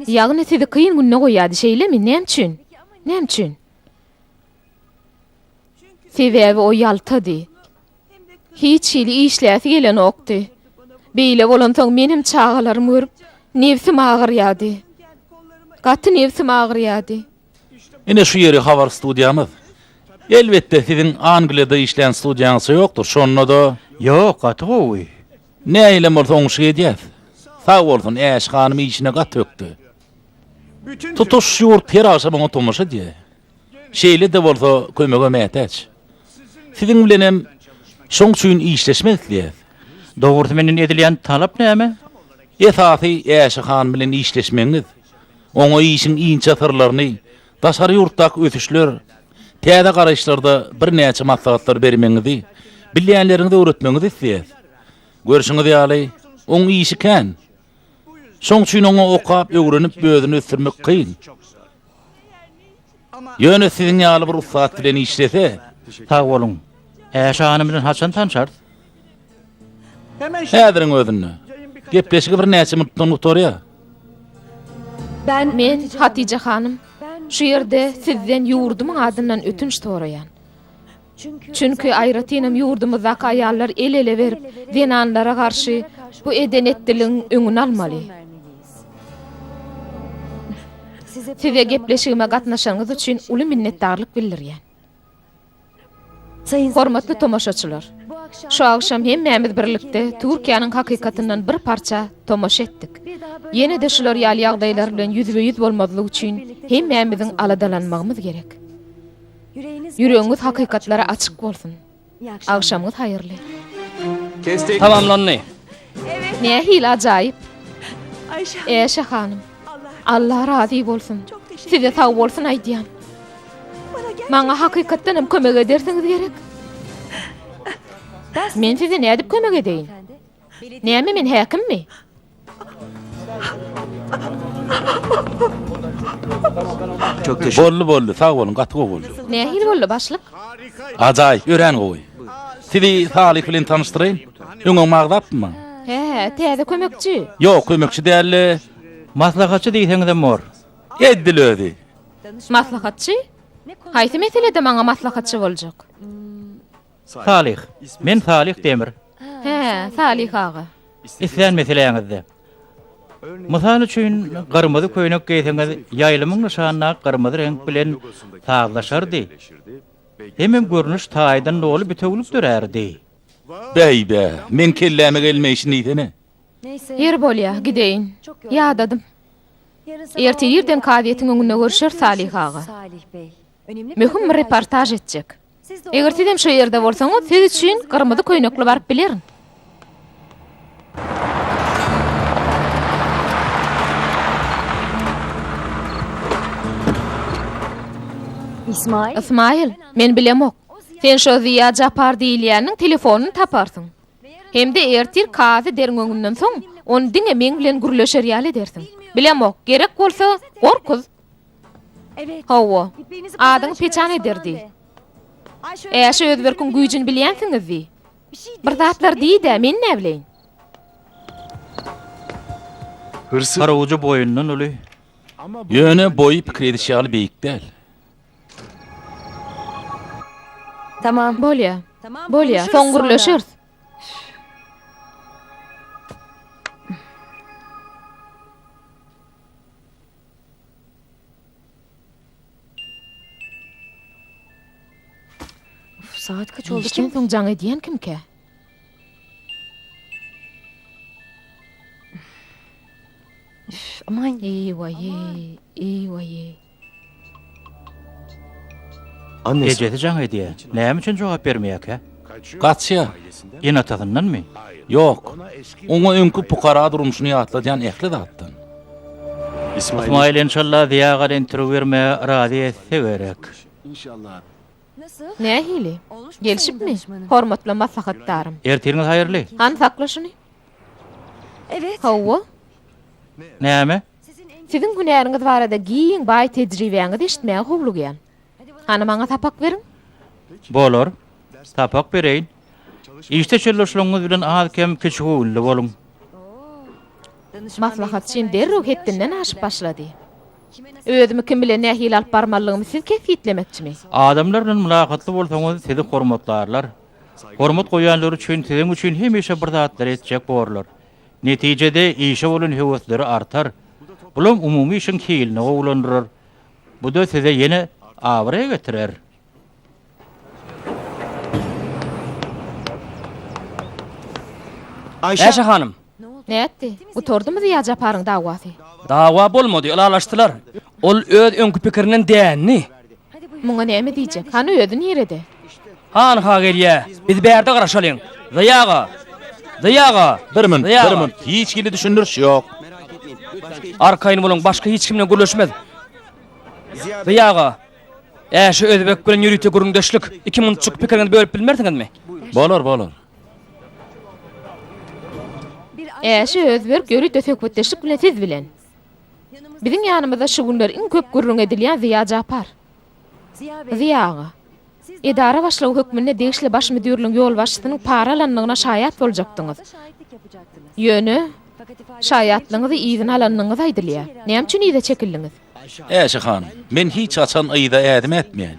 Ýagny sizi kyn günde goýýardy, şeýlemi? Näme üçin? Näme üçin? Sebäbi o ýaltady. Hiç hili işläsi gelenokdy. Beýle bolansoň menem çagalarymy görüp, nebsim agyrýardy. Gaty nebsim agyrýardy. Ine şu ýeri habar studiýamyz. Elbetde siziň Angliýada işlän studiýaňyzça ýokdur, şonda-da. Ýok, gaty gowy. Nähilem bolsa oňşuk edýäs. Sag bolsun, Äşe hanym işine gaty ökde. Tutuş ýurt her agşam oňa tomaşa edýär. Şeýle-de bolsa kömege mätäç. Siziň bilenem şoň üçin işleşmek isleýäs. Dogrusy menden edilýän talap näme? Esasy Äşe hanym bilen işleşmegiňiz. Oňa işiň inçe syrlaryny, daşary ýurtdaky ösüşler, täze garaýyşlarda birnäçe maslahatlar bermegiňizi, bilýänleriňizi öwretmegiňizi isleýäs. Görşüňiz ýaly, oň işi kän. Şoň üçin oňa okap, öwrenip, özüni ösdürmek kyn. Ýöne siziň ýaly bir ussat bilen işlese. Sag boluň. Äşe hanym bilen haçan tanşarys? Häziriň özünde. Gepleşigi birnäçe minutdan gutarýar. Men, Hatyja hanym, şu ýerde sizden ýurdumyň adyndan ötünç soraýan. Çünki aýratynam ýurdumyzdaky aýallar el-ele berip, zenanlara garşy bu eden-etdiligiň öňüni almaly. Size gepleşigime gatnaşanyňyz üçin uly minnetdarlyk bildirýän. Hormatly tomaşaçylar! Şu agşam hemmämiz birlikde Türkiýäniň hakykatyndan bir parça tomaşa etdik. Ýene-de şular ýaly ýagdaýlar bilen ýüzbe-ýüz bolmazlyk üçin hemmämiziň aladalanmagymyz gerek. Ýüregiňiz hakykatlara açyk bolsun. Agşamyňyz haýyrly. Tamamlandy. Nähili ajaýyp. Äşe hanym. Allah razy bolsun. Size sag bolsun aýdýan. Maňa hakykatdan hem kömek edersiňiz gerek. Men size nädip kömek edeýin? Näme men häkimmi? Boldy boldy sag boluň gaty gowy boldy. Nähili boldy başlyk? Ajaýyp örän gowy. Sizi Salyh bilen tanyşdyraýyn. Öňem agzapdym. Hä, täze kömekçi. Ýok, kömekçi däldi. Maslahatçy diýseňizem bor. Edil özi. Maslahatçy? Haýsy meselede maňa maslahatçy boljak? Salyh. Men Salyh Demir. Hä, Salyh aga. Islän meseläňizde. Mysal üçin, gyrmyzy köýnek geýseňiz, ýaýlymyň nyşanyna gyrmyzy reňk bilen sazlaşardy. Hemem görnüş taýdan doly bitewülik dörärdi. Bäý-bä, meň kelläme gelmeýşini diýsene. Ýeri bolýa, gideýin. Ýadadym. Ertir irden kazyýetiň öňünde görüşeris, Salyh aga. Möhüm bir reportaž etjek. Eger sizem şo ýerde bolsaňyz, siz üçin gyrmyzy köýnekli baryp bilerin. Ysmaýyl, men bilemok. Sen şo Ziýa Japar diýilýäniniň telefonyny taparsyň. Hem-de ertir kazy deriň öňünden soň, ony diňe meň bilen gürleşer ýaly edersiň. Bilemok, gerek bolsa, gorkuz. Hawa, adyňy peçan eder diý. Äşe Özberkiň güýjüni bilýänsiňiz diý. Bir zatlar diý-dä, men näbileýin. Hyruwjy boýundan uly. Ýöne boýy pikir ediş ýaly beýik däl. Bolýa, bolýa, soň gürleşeris. Işden soň jaň edýän kimkä? Eý-waý-eý, eý-waý-eý. Ejesi jaň edýär. Näme üçin jogap bermeýärkä? Gaçýar. Ene-atasyndanmy? Ýok. Oňa öňki pukara durmuşyny ýatladýan ähli zatdan. Ysmaýyl enşalla Ziýa aga interwýu bermäge razy etse gerek. Nähili? Gelşipmi? Hormatly maslahatdarym. Ertiriňiz haýyrly. Hany sakla şuny. Hawa. Näme? Siziň hünäriňiz barada giň, baý tejribäňizi eşitmäge howlugýan. Hany maňa sapak beriň. Bolar. Sapak bereýin. Işde çölleşligiňiz bilen az-kem kiçigöwünli boluň. Maslahatçym derrew hetdinden aşyp başlady. Özümi kim bilen nähili alyp barmalydygymy siz kesgitlemekçimi? Adamlar bilen mylakatly bolsaňyz, sizi hormatlarlar. Hormat goýanlary üçin siziň üçin hemişe bir zatlar etjek borlar. Netijede, işe bolan höwesleri artar. Bulam umumy işiň hilini gowulandyrar. Bu-da size ýene abraý getirer. Äşe hanym. Nätdi? Gutardymy Zyýa Japaryň dawasy? Dawa bolmady, ylalaşdylar. Ol öz öňki pikirinden dändi. Muňa näme diýjek? Hany özi nirede? Hanha gelýä. Biz bärde garaşalyň. Zyýa aga! Zyýa aga! Bir mün, Zyýa bir aga! mün. Hiç hili düşündiriş ýok. Arkaýyn boluň, başga hiç kim bilen gürleşmez. Zyýa aga! Äşe özbek bilen ýörite gürrüňdeşlik. Iki munçuk pikiriňizi bölüp bilmersiňizmi? Bolar, bolar. Äşe özberk ýörite söhbetdeşlik bilen siz bilen. Biziň ýanymyzda şu günler iň köp gürrüň edilýän Zyýa Japar. Zyýa aga, edara başlygy hökmünde degişli baş müdirligiň ýolbaşçysynyň para alandygyna şaýat boljakdyňyz. Ýöne, şaýatlygyňyzy yzyna alandygyňyz aýdylýar. Näme üçin yza çekildiňiz? Äşe hanym, men hiç haçan yza ädim ätmeýän.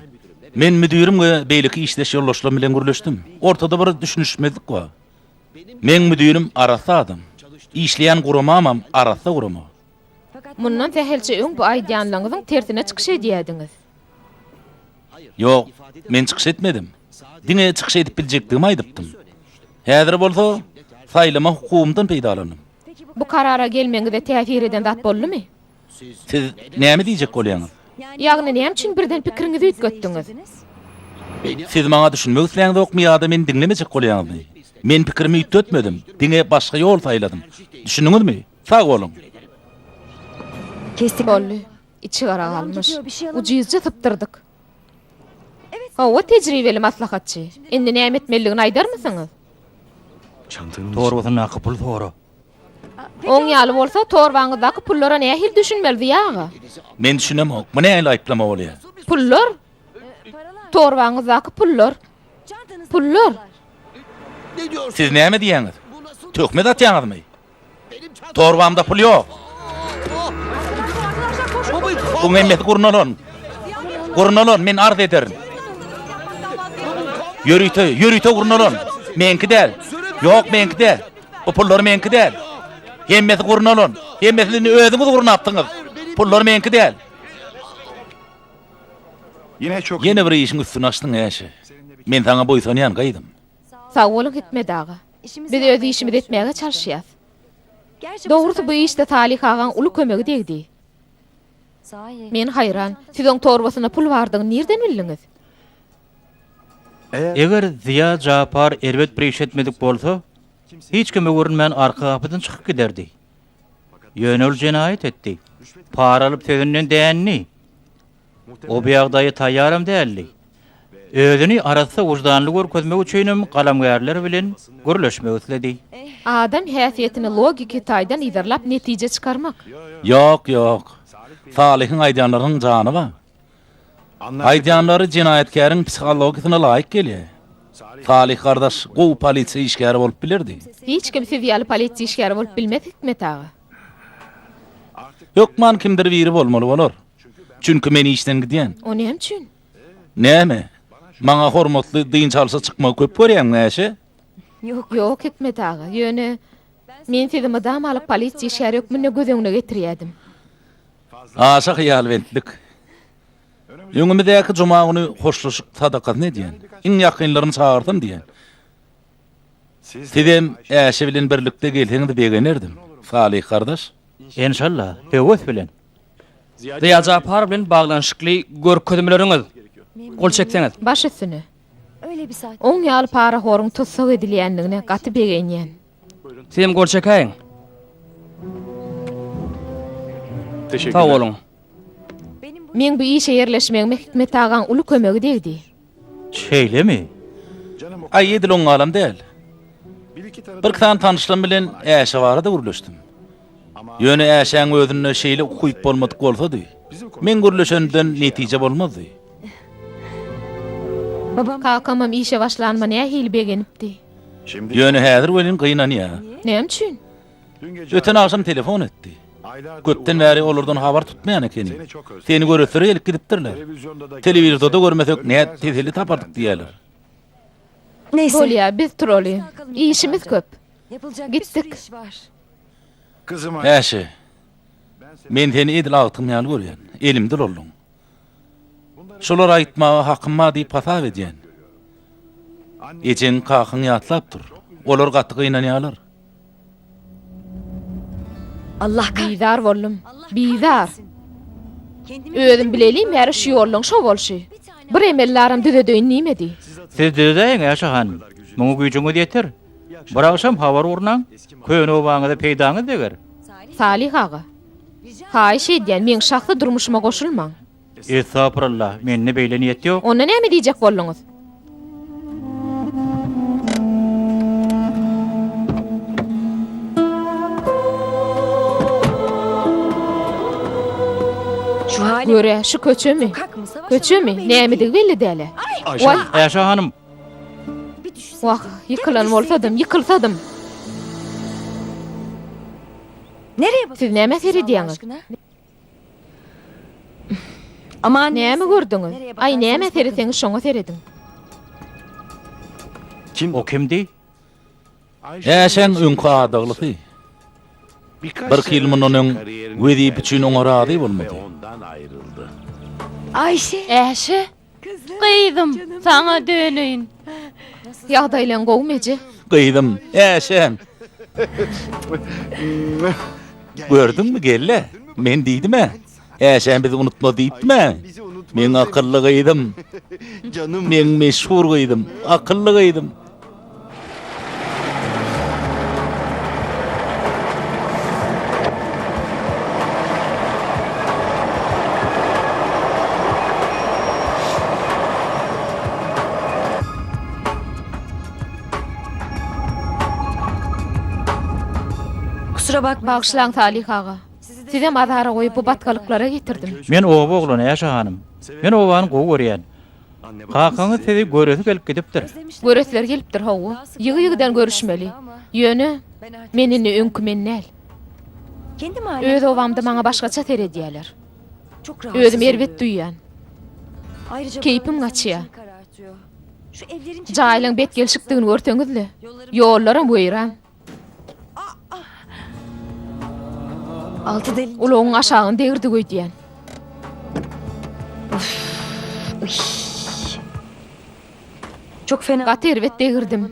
Men müdirim we beýleki işdeş ýoldaşlarym bilen gürleşdim. Ortada bir düşünişmezlik bar. Meň müdirim arassa adam. Işleýän guramamam arassa gurama. Mundan sähelçe öň bu aýdýanlaryňyzyň tersine çykyş edýärdiňiz. Ýok, men çykyş etmedim. Diňe çykyş edip biljekdigimi aýdypdym. Häzir bolsa saýlama hukugymdan peýdalandym. Bu karara gelmegiňize täsir eden zat boldumy? Siz näme diýjek bolýaňyz? Ýagny näme üçin birden pikiriňizi üýtgetdiňiz? Siz maňa düşünmek isläňzokmy ýa-da meni diňlemejek bolýaňyzmy? Men pikirimi üýtgetmedim, diňe başga ýol saýladym. Düşündiňizmi? Sag boluň. Boldy. Içi gara galmyş. Ujyzja sypdyrdyk. Hawa, tejribeli maslahatçy. Indi näme etmelidigini aýdarmysyňyz? Torbasyndaky puly sora. Oň ýaly bolsa, torbaňyzdaky pullara nähili düşünmeli, Zyýa aga? Men düşünemok, bu nähili aýyplama bolýar? Pullar? Torbaňyzdaky pullar. Pullar. Siz näme diýýäňiz? Töhmet atýaňyzmy? Torbamda pul ýok. Buň hemmesi gurnalan. Gurnalan, men arz ederin. Ýörite, ýörite gurnalan. Meňki däl. Ýok, meňki däl. Bu pullar meňki däl. Hemmesi gurnalan. Hemmesini özüňiz gurnapdyňyz. Pullar meňki däl. Ýene bir işiň üstüni açdyň, Äşe. Men saňa buýsanýan, gyzym. Sag boluň, Hikmet aga. Biz öz işimizi etmäge çalyşýas. Dogrusy bu işde Salyh agaň uly kömegi degdi. Men haýran, siz oň torbasynda pul bardygyny nirden bildiňiz? Eger Zyýa Japar erbet bir iş etmedik bolsa, hiç kime görünmän arka gapydan çykyp giderdi. Ýöne ol jenaýat etdi. Para alyp sözünden dändi. O bu ýagdaýa taýýaram däldi. Özüni arassa wyždanly görkezmek üçinem galamgärler bilen gürleşmek isledi. Adam häsiýetini logiki taýdan yzarlap netije çykarmak. Ýok, ýok. Salyhyň aýdýanlarynyň jany bar. Aýdýanlary jenaýatkäriň psihologiýasyna laýyk gelýär. Salyh gardaş gowy polisiýa işgäri bolup bilerdi. Hiç kim siz ýaly polisiýa işgäri bolup bilmez Hikmet aga. Hökman kimdir biri bolmaly bolar. Çünki men işden gidýän. O näme üçin? Näme? Maňa hormatly dynç alşa çykmagy köp görýäňmi, Äşe? Ýok, Hikmet aga. Ýöne men sizi mydamalyk polisiýa işgäri hökmünde göz öňüne getirýärdim. Aşa hyýalbentlik. Öňümizdäki juma güni hoşlaşyk sadakasyny edýän. Iň ýakynlarymy çagyrsam diýýän. Sizem Äşe bilen birlikde gelseňiz begenerdim, Salyh gardaş. Enşalla, höwes bilen. Zyýa Japar bilen baglanyşykly görkezmeleriňiz. Gol çekseňiz. Baş üstüne. Oň ýaly parahoryň tussag edilýändigine gaty begenýän. Sizem gol çekäýiň. Sag boluň. Meň bu işe ýerleşmegime Hikmet agaň uly kömegi degdi. Şeýlemi? Aý, edil oňňalam däl. Birki sany tanyşlarym bilen Äşe barada gürleşdim. Ýöne Äşäň özünde şeýle ukyp bolmadyk bolsady, meň gürleşenimden netije bolmazdy. Kakamam işe başlanyma nähili begenipdi. Ýöne häzir welin gynanýar. Näme üçin? Öten agşam telefon etdi. Köpden bäri olardan habar tutmaýan ekeni. Seni göresleri gelip gidipdirler. Telewizorda-da görmesek nädip teselli tapardyk diýýärler. Bolýa, biz turaly. Işimiz köp. Gitdik. Äşe, men seni edil agtygym ýaly görýän. Elimde bolduň. Şolary aýtmaga hakym bar diýip hasap edýän. Ejeň, kakaň ýatlap dur. Olar gaty gynanýarlar. Bizar boldum. Bizar. Özüm bilelim bäri şu ýollaň şo bolşy. Bir emeldaram düzedeýin diýmedi. Siz düzedäýiň, Äşe hanym. Muňa güýjüňiz ýeter. Bir agşam habar gurnaň, köne obaňyza peýdaňyz deger. Salyh aga. Haýyş edýän, meň şahsy durmuşyma goşulmaň. Estagfurullah, mende beýle niýet ýok. Onda näme diýjek bolduňyz? Gör-ä, şu köçemi? Köçemi? Nämedigi belli däl-ä. Waý! Äşe hanym! Wah, ýykylan bolsadym, ýykylsadym! Siz nämä seredýäňiz? Näme gördüňiz? Aý, nämä seretseňiz şoňa serediň. O kimdi? Äşäň öňki adaglysy. Birki ýyl mundan öň wezipe üçin oňa razy bolmady. Äşe! Gyzym, saňa döneýin. Ýagdaýlaň gowumy eje? Gyzym, Äşäm. Gördüňmi, gelle? Men diýdim-ä. Äşäm bizi unutmaz diýipdim-ä. Meň akylly gyzym. Meň meşhur gyzym, akylly gyzym. Bagyşlaň Salyh aga. Sizem azara goýup bu batgalyklara getirdim. Men oba oglany Äşe hanym. Men obany gowy görýän. Kakaňyz sizi göresi gelip gidipdir. Göresleri gelipdir, hawa. Ýygy-ýygydan görüşmeli. Ýöne, men indi öňki men däl. Öz obamda maňa başgaça seredýärler. Özümi erbet duýýan. Keýpim gaçýar. Jaýlaň betgelşikdigini görseňiz-le. Ýollaram weýran. Ulagyň aşagyny degirdik öýdýän. Gaty erbet degirdim.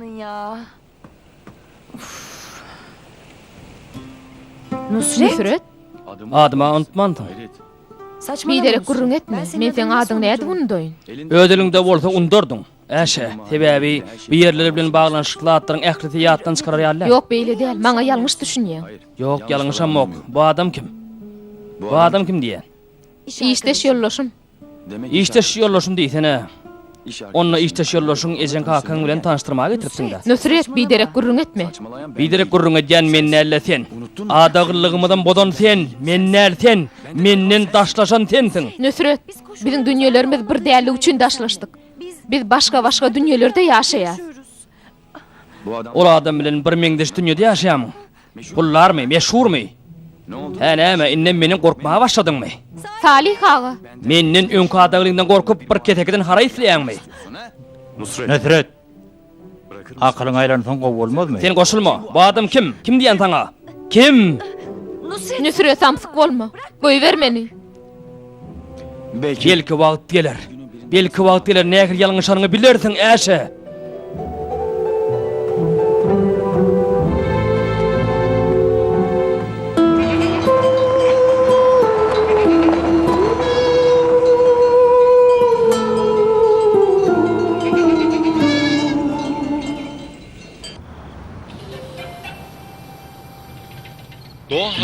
Nusret? Adymy unutmansyň. Biderek gürrüň etme. Men seň adyňy nädip unudaýyn? Öz eliňde bolsa undardyň. Äşe, sebäbi bu ýerler bilen baglanyşykly zatlaryň ählisi ýatdan çykarar ýaly däl. Ýok, beýle däl. Maňa ýalňyş düşünýäň. Ýok, ýalňyşamok. Bu adam kim? Bu adam kim diýýän? Işdeş ýoldaşym. Işdeş ýoldaşym diýsene. Onda işdeş ýoldaşyň ejeň-kakaň bilen tanyşdyrmaga getiripsiň-dä. Nusret, biderek gürrüň etme. Biderek gürrüň edýän men däl-de sen. Adagyllygymyzam bozan sen, men däl sen. Menden daşlaşan sensiň. Nusret, biziň dünýelerimiz bir dälligi üçin daşlaşdyk. Biz başga-başga dünýelerde ýaşaýas. Ol adam bilen bir meňzeş dünýede ýaşaýamyň? Puldarmy, meşhurmy? Hä näme, indem menden gorkmaga başladyňmy? Salyh aga. Menden öňki adagylyňdan gorkup, bir kesekiden haraý isleýäňmi? Nusret! Akylyň aýlansoň gowy bolmazmy? Sen goşulma. Bu adam kim? Kim diýýän saňa? Kim? Nusret samsyk bolma. Goýber meni. Belki wagt geler. Belki wagt geler nähili ýalňyşanyňy bilersiň, Äşe.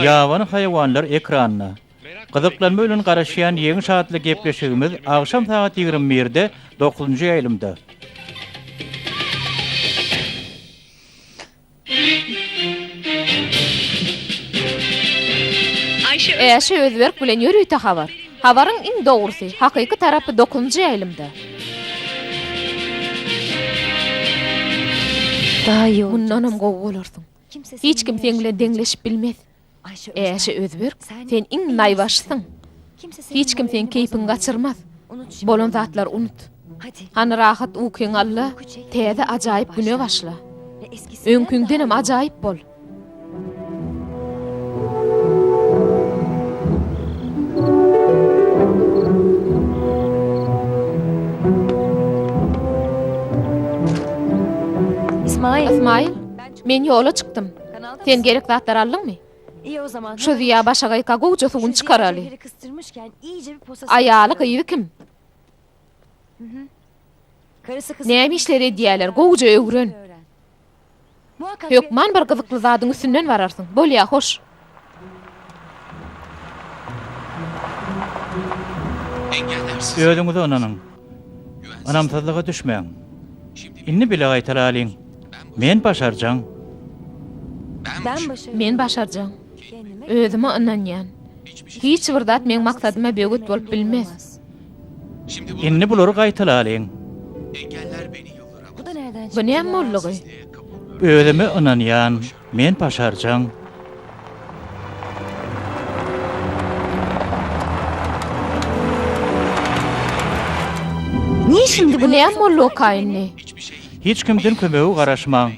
Ýabany haýwanlar ekranda. Gyzyklanma bilen garaşýan Ýeňiş atly gepleşigimiz agşam sagat 21 birde dokuzynjy ýaýlymda. Äşe Özberk bilen ýörite habar. Habaryň iň dogrusy, hakyky tarapy dokuzynjy ýaýlymda. Mundanam gowy bolarsyň. Hiç kim seň bilen deňleşip bilmez. Äşe özberk, sen iň naýbaşysyň. Hiç kim seň keýpiňi gaçyrmaz. Bolan zatlary unut. Hany rahat ukyňy al-da, täze ajaýyp güne başla. Öňküňdenem ajaýyp bol. Ysmaýyl, men ýola çykdym. Sen gerek zatlary aldyňmy? Şu Ziýa başagaýka gowja suwuny çykaraly. Aýaly, gyzy kim? Näme işler edýäler, gowja öwren. Hökman bir gyzykly zadyň üstünden bararsyň. Bolýa, hoş. Özüňize ynanyň. Ynamsyzlyga düşmäň. Indi bile gaýtalalyň. Men başarjaň. Men başarjaň. Özüme ynanýan. Hiç bir zat meň maksadyma böwet bolup bilmez. Indi bulary gaýtalalyň. Bu näme boldugy? Özüme ynanýan. Men başarjaň. Bu näme boldugyka indi? Hiç kimden kömege garaşmaň.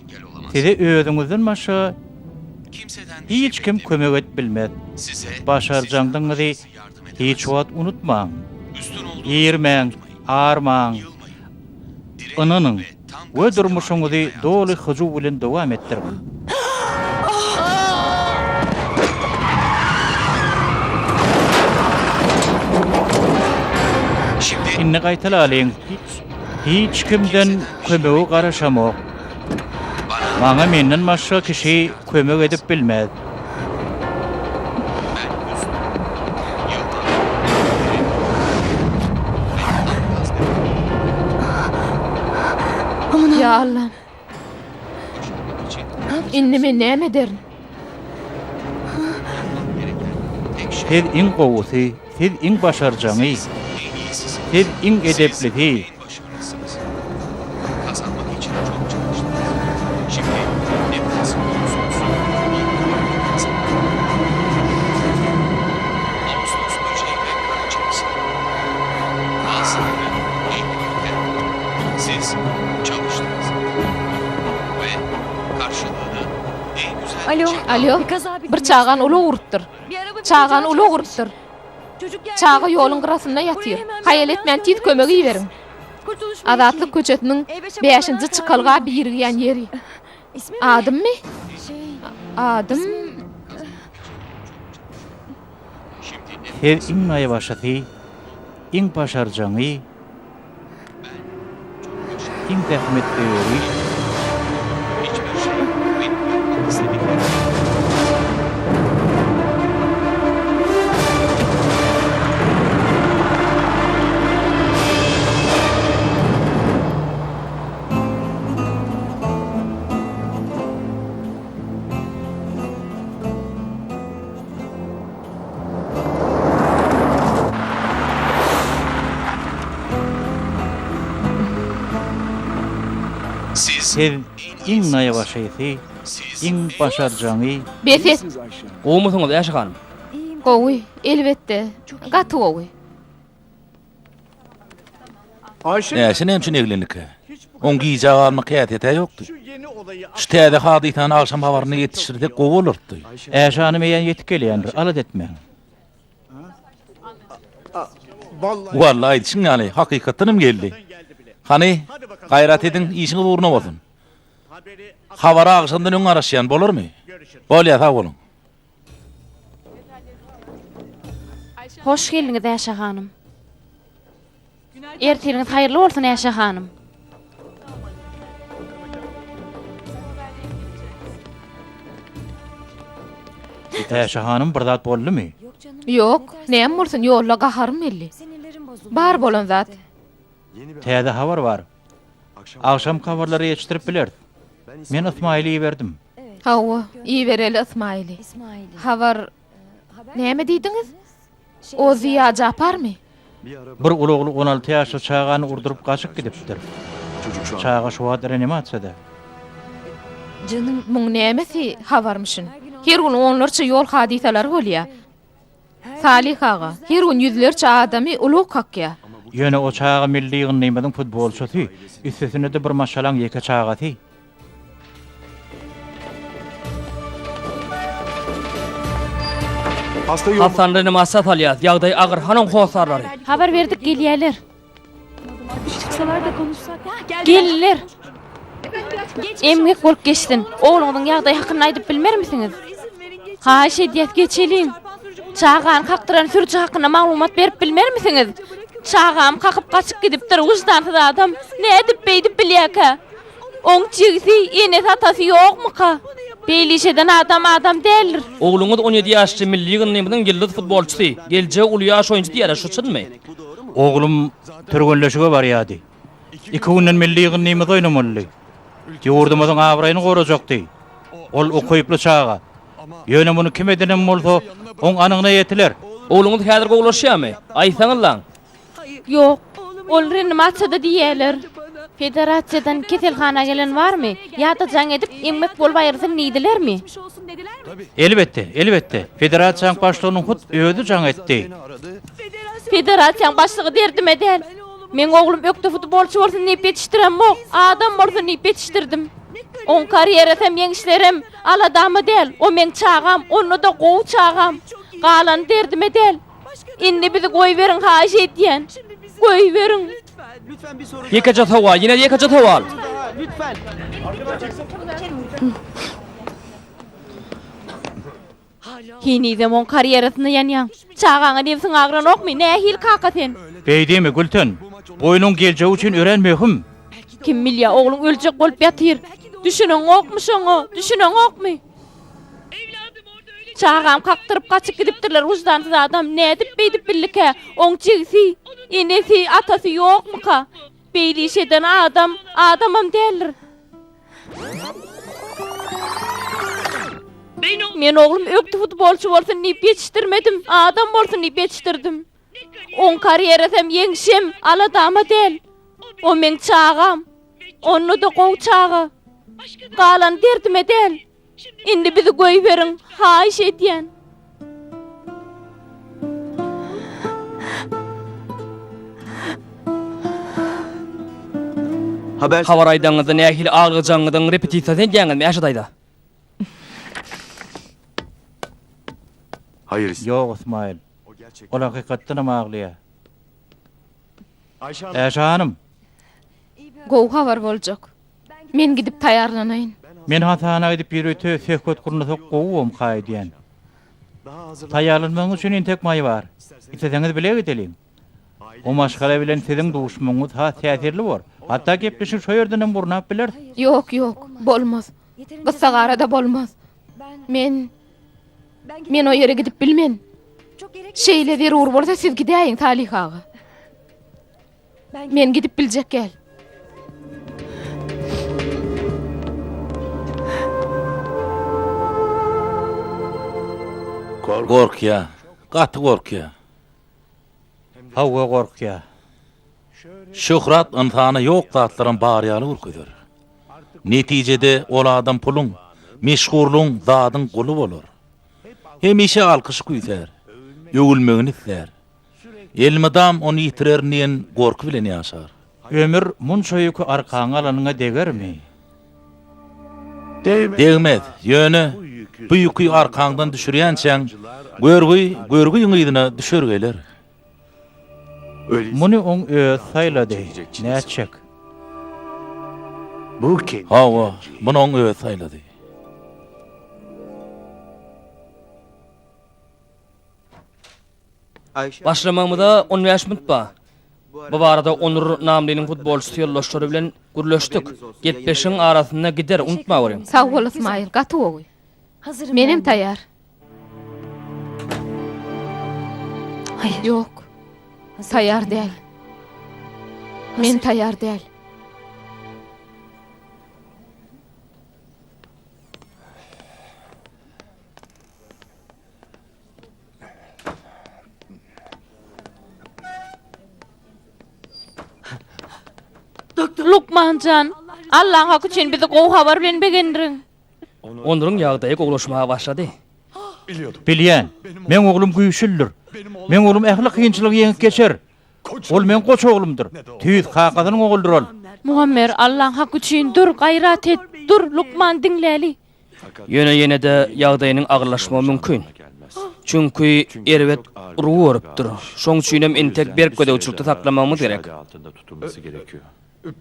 Size özüňizden başga hiç kim kömek edip bilmez. Başarjaňdygyňyzy hiç wagt unutmaň. Irmäň, armaň. Ynanyň we durmuşyňyzy doly hyjuw bilen dowam etdiriň. Indi gaýtalalyň. Hiç kimden kömege garaşamok. Maňa menden başga kişi kömek edip bilmez. Ýa Allam! Indi men näme ederin? Siz iň gowusy, siz iň başarjaňy, siz iň edeplisi. Alo, bir çagany ulag urupdyr. Çagany ulag urupdyr. Çaga ýoluň gyrasynda ýatyr. Haýal etmän tiz kömek iberiň. Azatlyk köçesiniň bäşinji çykalga birigýän ýeri. Adymmy? Adym... Siz iň naýbaşysy, iň başarjaňy, Iň zähmetsöýeri. Siz iň naýbaşysy, iň başarjaňy. Bes et! Gowumysyňyz, Äşe hanym? Gowy, elbetde, gaty gowy. Äşe näme üçin eglendikä? Oň gijä galmak häsiýet-ä ýokdy. Şu täze hadysany agşam habaryna ýetişdirsek gowy bolardy. Äşe hanym eýýäm ýetip gelýändir, alada etmäň. Walla aýdyşyň ýaly, hakykatdan hem geldi. Hany, gaýrat ediň, işiňiz ugruna bolsun. Habara agşamdan öň garaşýan, bolarmy? Bolýar, sag boluň. Hoş geldiňiz, Äşe hanym. Ertiriňiz haýyrly bolsun, Äşe hanym. Äşe hanym bir zat boldumy? Ýok, näme bolsun, ýolda gaharym geldi. Bar bolan zat. Täze habar bar. Agşamky habarlary ýetişdirip bileris. Men Ysmaýyly iberdim. Hawa, ibereli Ysmaýyly. Habar näme diýdiňiz? O Ziýa Japarmy? Bir ulagly 16 ýaşly çagany urduryp gaçyp gidipdir. Çaga şu wagt reanimasiýada. Muň nämesi habarmyşyn? Her gün onlarça ýol hadysalary bolýar. Salyh aga, her gün ýüzlerçe adamy ulag kakýar. Ýöne o çaga milli ýygyndymyzyň futbolçysy, üstesine-de bir maşgalaň ýeke çagasy. Hassany reanimasiýa salýas, ýagdaýy agyr, hany oň hossarlary? Habar berdik, gelýärler. Geldiler. Emgek bolup geçsin. Ogluňyzyň ýagdaýy hakynda aýdyp bilmermisiňiz? Haýyş edýäs, geçeliň. Çagany kakdyran sürüji hakynda maglumat berip bilmermisiňiz? Çagamy kakyp gaçyp gidipdir, wyždansyz adam. Nädip beýdip bilýärkä? Oň jigisi, enesi-atasy ýokmuka? Beýle iş eden adam adam däldir. Ogluňyz 17 ýaşly milli ýygyndymyzyň ýyldyz futbolçysy, geljegi uly ýaş oýunçy diýýärler, şu çynmy? Oglum türgenleşige barýardy. Iki günden milli ýygyndymyzda oýnamalydy. Ýurdumyzyň abraýyny gorajakdy. Ol ukyply çaga. Ýöne muny kim edenem bolsa, oň anygyna ýetiler. Ogluňyz häzir gowulaşýarmy? Aýtsaňyzlaň. Ýok, ol reanimasiýada diýýärler. Federasiýadan keselhana gelen barmy? Ýa-da jaň edip, eňmek bolup aýrylsyn diýdilermi? Elbetde, elbetde. Federasiýaň başlygynyň hut özi jaň etdi. Federasiýaň başlygy derdime däl. Meň oglum ökde futbolçy bolsun diýip ýetişdiremok, adam bolsun diýip ýetişdirdim. Oň karýerasam, ýeňişlerem aladama däl. O meň çagam, onda-da gowy çagam. Galany derdime däl. Indi bizi goýberiň haýyş edýän. Goýberiň. Ýekeje sowal, ýene ýekeje sowal. Henizem oň karýerasyna ýanýaň. Çagaňa nebsiň agranokmy? Nähili kaka sen? Beý diýme, Gülten. Bu oýnuň geljegi üçin örän möhüm. Kim bilýä, ogluň öljek bolup ýatyr. Düşüneňokmy şoňa? Düşüneňokmy? Çagam kakdyryp gaçyp gidipdirler wyždansyz adam nädip beýdip bildikä oň jigsi enesi atasy ýokmyka beýle iş eden adam adamam däldir. Men oglum ökde futbolçy bolsun diýip ýetişdirmedim adam bolsun diýip ýetişdirdim. Oň karýerasam ýeňşem aladama däl. O meň çagam. Onda-da gowy çaga. Galany derdime däl. Indi bizi goýberiň, haýyş edýän. Habar aýdaňyzda nähili aglajagyňyzyň repetisiýasyny edýäňizmi, Äşe daýza? Ýok, Ysmaýyl. Ol hakykatdanam aglaýar. Äşe hanym! Gowy habar boljak. Men gidip taýýarlanaýyn. Men hasana gidip ýörite söhbet gurnasak gowy bomka öýdýän. Taýýarlanmagyňyz üçin entek maý bar. Isleseňiz bile gideliň. O maşgala bilen siziň duşmagyňyz has täsirli bor. Hatda gepleşigi şo ýerden hem gurnap bileris. Ýok, ýok, bolmaz. Gyssagara-da bolmaz. Men Men o ýere gidip bilmen. Şeýle zerur bolsa siz gidäýiň Salyh aga. Men gidip biljek gel. Gorkýa, gaty gorkýa. Hawa gorkýa. Şöhrat ynsana ýok zatlaram bar ýaly görkezer. Netijede ol adam puluň, meşhurlygyň, zadyň guly bolar. Hemişe alkyş küýsär, öwülmegini islär. Elmydam ony ýitirerin diýen gorky bilen ýaşar. Ömür munça ýüki arkaňa alanyňa degermi? Degmez, ýöne bu ýüki arkaňdan düşürýänçäň, görgi görgiň yzyna düşer geler. Muny oň özi saýlady, nätjek? Hawa, muny oň özi saýlady. Başlamagymyza on bäş minut bar. Bu barada Onur Namlynyň futbolçysy ýoldaşlary bilen gürleşdik. Gepleşigiň arasynda gider, unutmaweriň. Sag bol Ysmaýyl, gaty gowy. Menem taýýar. Ýok. Taýýar däl. Men taýýar däl. Lukman jan, Allaň haky üçin bizi gowy habar bilen begendiriň. Onuryň ýagdaýy gowulaşmaga başlady. Bilýän, meň oglum güýçlüdir. Meň oglum ähli kynçylygy ýeňip geçer. Ol meň goç oglumdyr. Tüýs kakasynyň ogludyr ol. Muammer, Allaň haky üçin dur, gaýrat et, dur, lukman diňläli. Ýöne ýene-de ýagdaýynyň agyrlaşmagy mümkin. Çünki erbet urgy görüpdir. Şoň üçinem entek berk gözegçilikde saklamagymyz gerek.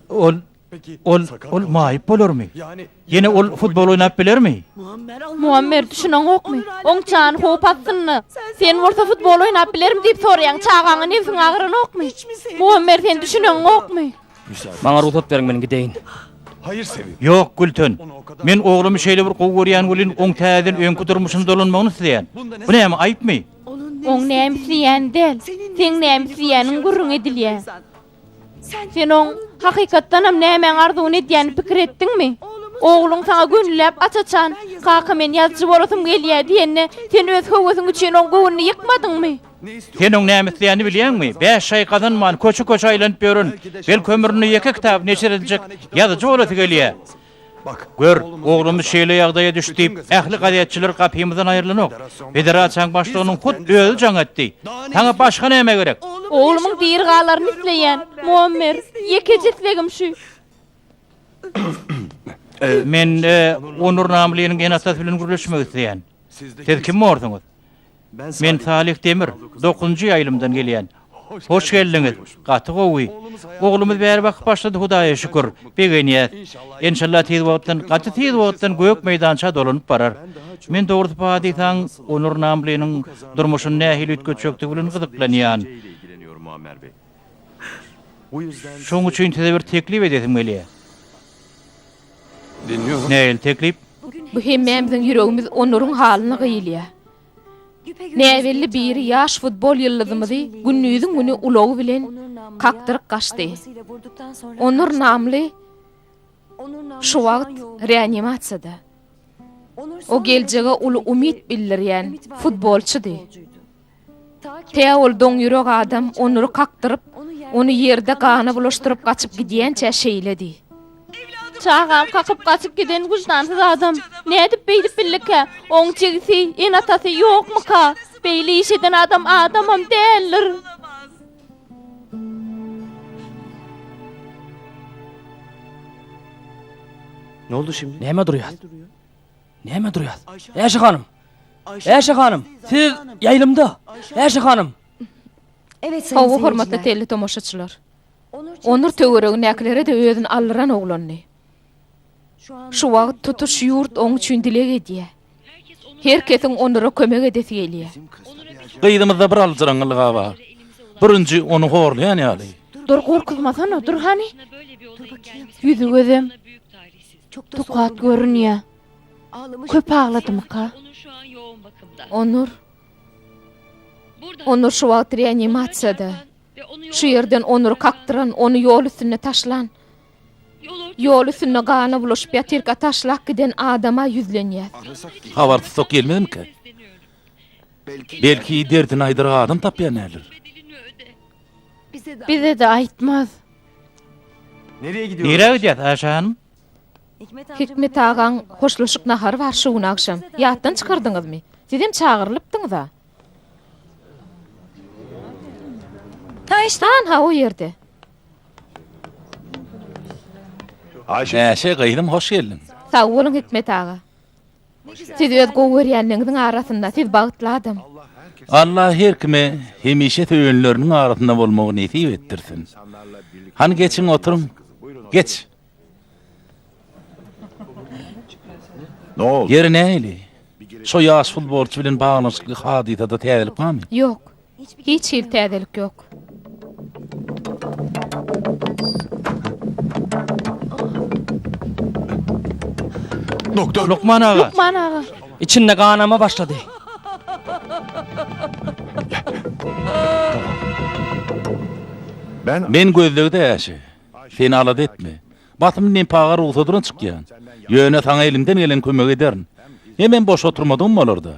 Ol, ol, ol maýyp bolarmy? Ýene ol futbol oýnap bilermi? Muammer düşüneňokmy? Oň jany howp astynda. Sen bolsa futbol oýnap bilermi diýip soraýaň, çagaňa nebsiň agyranokmy? Muammer sen düşüneňokmy? Maňa rugsat beriň men gideýin. Ýok, Gülten. Men oglumy şeýle bir gowy görýän welin, oň täzeden öňki durmuşyna dolanmagyny isleýän. Bu näme, aýypmy? Oň näme isleýäni däl, seň näme isleýäniň gürrüň edilýär. Sen oň hakykatdanam nämäň arzuwyny edýänini pikir etdiňmi? Ogluň saňa gönüläp aç-açan, Kaka men ýazyjy bolasym gelýär diýende, sen öz höwesiň üçin oň göwnüni ýykmadyňmy? Sen oň näme isleýänini bilýäňmi? Bäş şaý gazanman, köçe-köçe aýlanyp ýören, belki ömründe ýeke kitap neşir ediljek ýazyjy bolasy gelýär. Gör, oglumyz şeýle ýagdaýa düşdi diýip, ähli gazetçiler gapymyzdan aýrylanok. Federasiýaň başlygynyň hut özi jaň etdi. Saňa başga näme gerek? Oglumyň diri galaryny isleýän, Muammer. Ýekeje islegim şu. Men Onur Namlynyň ene-atasy bilen gürleşmek isleýän. Siz kim borsuňyz? Men Salyh Demir, dokuzynjy ýaýlymdan gelýän. Hoş geldiňiz. Gaty gowy. Oglumyz bäri bakyp başlady Hudaýa şükür. Begenýäs. Enşalla tiz wagtdan, gaty tiz wagtdan gök meýdança dolanyp barar. Men dogrusy bu hadysaň Onur Namlynyň durmuşyny nähili üýtgetjekdigi bilen gyzyklanýan. Şoň üçin size bir teklip edesim gelýär. Nähili teklip? Bu hemmämiziň ýüregimiz Onuryň halyna gyýylýar. Näbelli biri ýaş futbol ýyldyzymyzy gündiziň güni ulagy bilen kakdyryp gaçdy. Onur Namly şu wagt reanimasiýada. O geljege uly umyt bildirýän futbolçydy. Tä ol doňýürek adam Onury kakdyryp, ony ýerde gana bulaşdyryp gaçyp gidýänçä şeýledi. Çagam kakyp gaçyp giden wyždansyz adam. Nädip beýdip bildikä? Oň jigisi, ene-atasy ýokmyka? Beýle iş eden adam adamam däldir. Nämä durýas? Nämä durýas? Äşe hanym! Äşe hanym! Siz ýaýlymda! Äşe hanym! Hawa, hormatly teletomaşaçylar. Onur töweregindäkilere-de özüni aldyran oglandy. Şu wagt tutuş ýurt oň üçin dileg edýär. Her kesiň Onura kömek edesi gelýär. Gyzymyzda bir aljyraňňylyg-a bar. Birinji ony horlaýan ýaly. Dur, gorkuzmasana, dur hany. Ýüzi-gözem tukat görünýär. Köp agladymyka? Onur. Onur şu wagt reanimasiýada. Şu ýerden Onury kakdyran, ony ýol üstünde taşlan, ýol üstünde gana bulaşyp ýatyrka taşlap giden adama ýüzlenýär. Habar tutsak gelmezmikä? Belki derdini aýdar adam tapýan däldir. Bize-de aýtmaz. Nirä gidýäs, Äşe hanym? Hikmet agaň hoşlaşyk nahary bar şu gün agşam. Ýatdan çykardyňyzmy? Sizem çagyrylypdyňyz-a. Hanha o ýerde. Äşe gyzym hoş geldiň. Sag boluň Hikmet aga. Siz öz gowy görýänleriňiziň arasynda siz bagtly adam. Allah her kime hemişe söýenleriniň arasynda bolmagy nesip etdirsin. Hany geçiň oturyň. Geç. Ýeri nähili? Şo ýaş futbolçy bilen baglanyşykly hadysada täzelik barmy? Ýok. Hiç hili täzelik ýok. Lukman aga. Lukman aga. Içinde ganama başlady. Men gözlegde Äşe. Sen alada etme. Basym nepaga rugsadyna çykýan. Ýöne saňa elimden gelen kömegi ederin. Hemem boş oturmadygym bolar-da.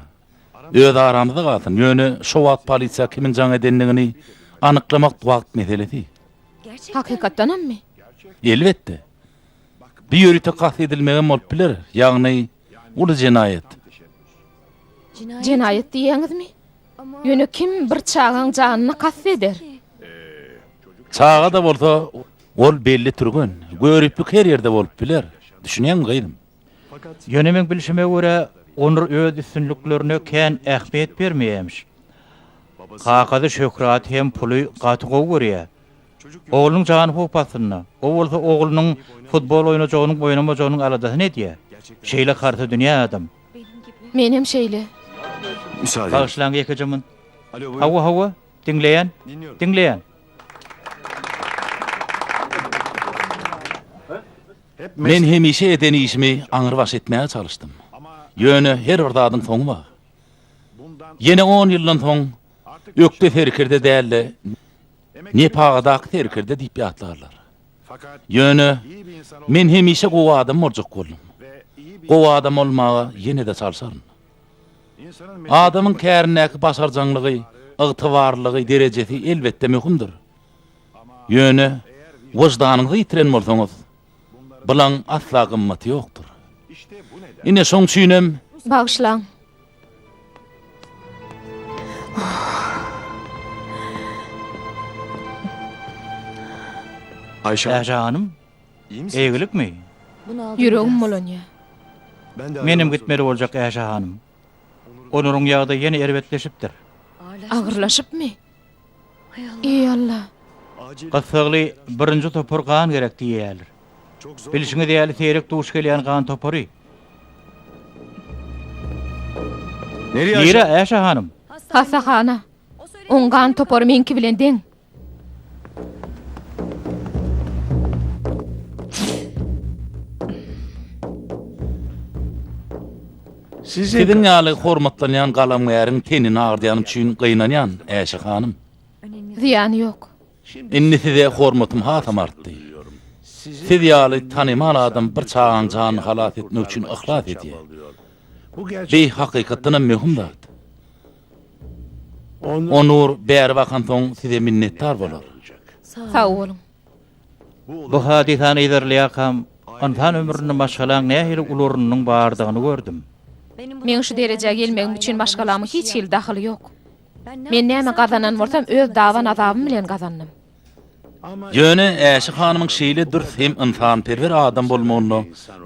Öz aramyzda galsyn, ýöne şo wagt polisiýa kimiň jaň edendigini anyklamak wagt meselesi. Hakykatdanammy? Elbetde. Bu ýörite kast edilmegem bolup biler. Ýagny. Uly jenaýat. Jenaýat diýýäňizmi? Ýöne kim bir çagaň janyna kast eder? Çaga-da bolsa, ol belli türgen. Göriplik her ýerde bolup biler. Düşünýäňmi, gyzym? Ýöne meň bilşime görä, Onur öz üstünliklerine kän ähmiýet bermeýämiş. Kakasy şöhraty hem puly gaty gowy görýär. Oglunyň jany howp astynda. O bolsa oglunyň futbol oýnajagynyň oýnamajagynyň aladasyny edýär. Şeýle harsa dünýä adam. Menem şeýle. Bagyşlaň ýekeje munt. Hawa, hawa, diňleýän, diňleýän. Men hemişe eden işimi aňrybaş etmäge çalyşdym. Ýöne her bir zadyň soňy bar. Ýene on ýyldan soň ökde serkerde däl-de, nepagadaky serkerde diýip ýatlarlar. Ýöne men hemişe gowy adam boljak boldum. Gowy adam bolmaga ýene-de çalşaryn. Adamyň kärindäki başarjaňlygy, ygtybarlylygy, derejesi elbetde möhümdir. Ýöne wyždanyňyzy ýitiren bolsaňyz, bulaň asla gymmaty ýokdur. Ine şoň üçinem. Bagyşlaň. Äşe hanym, eýgilikmi? Ýüregim bulanýar. Menem gitmeli boljak Äşe hanym. Onuryň ýagdaýy ýene erbetleşipdir. Agyrlaşypmy? Eý Alla! Gyssagly birinji topar gan gerek diýýärler. Bilşiňiz ýaly seýrek duş gelýän gan topary. Nirä, Äşe hanym? Hassahana. Oň gan topary meňki bilen deň. Siziň ýaly hormatlanýan galamgäriň tenini agyrdaýanym üçin gynanýan, Äşe hanym. Zyýany ýok. Indi size hormatym hasam artdy. Siz ýaly tanymal adam bir çagaň janyny halas etmek üçin yhlas edýär. Bi hakykatdanam möhüm zat. Onur bäri bakansoň size minnetdar bolar. Sag boluň. Bu hadysany yzarlaýarkam, ynsan ömründe maşgalaň nähili uly ornunyň bardygyny gördüm. Meň şu derejä gelmegim üçin maşgalamyň hiç hili dahyly ýok. Men näme gazanan bolsam öz daban azabym bilen gazandym. Ýöne Äşe hanymyň şeýle dürs hem ynsanperwer adam bolmagynda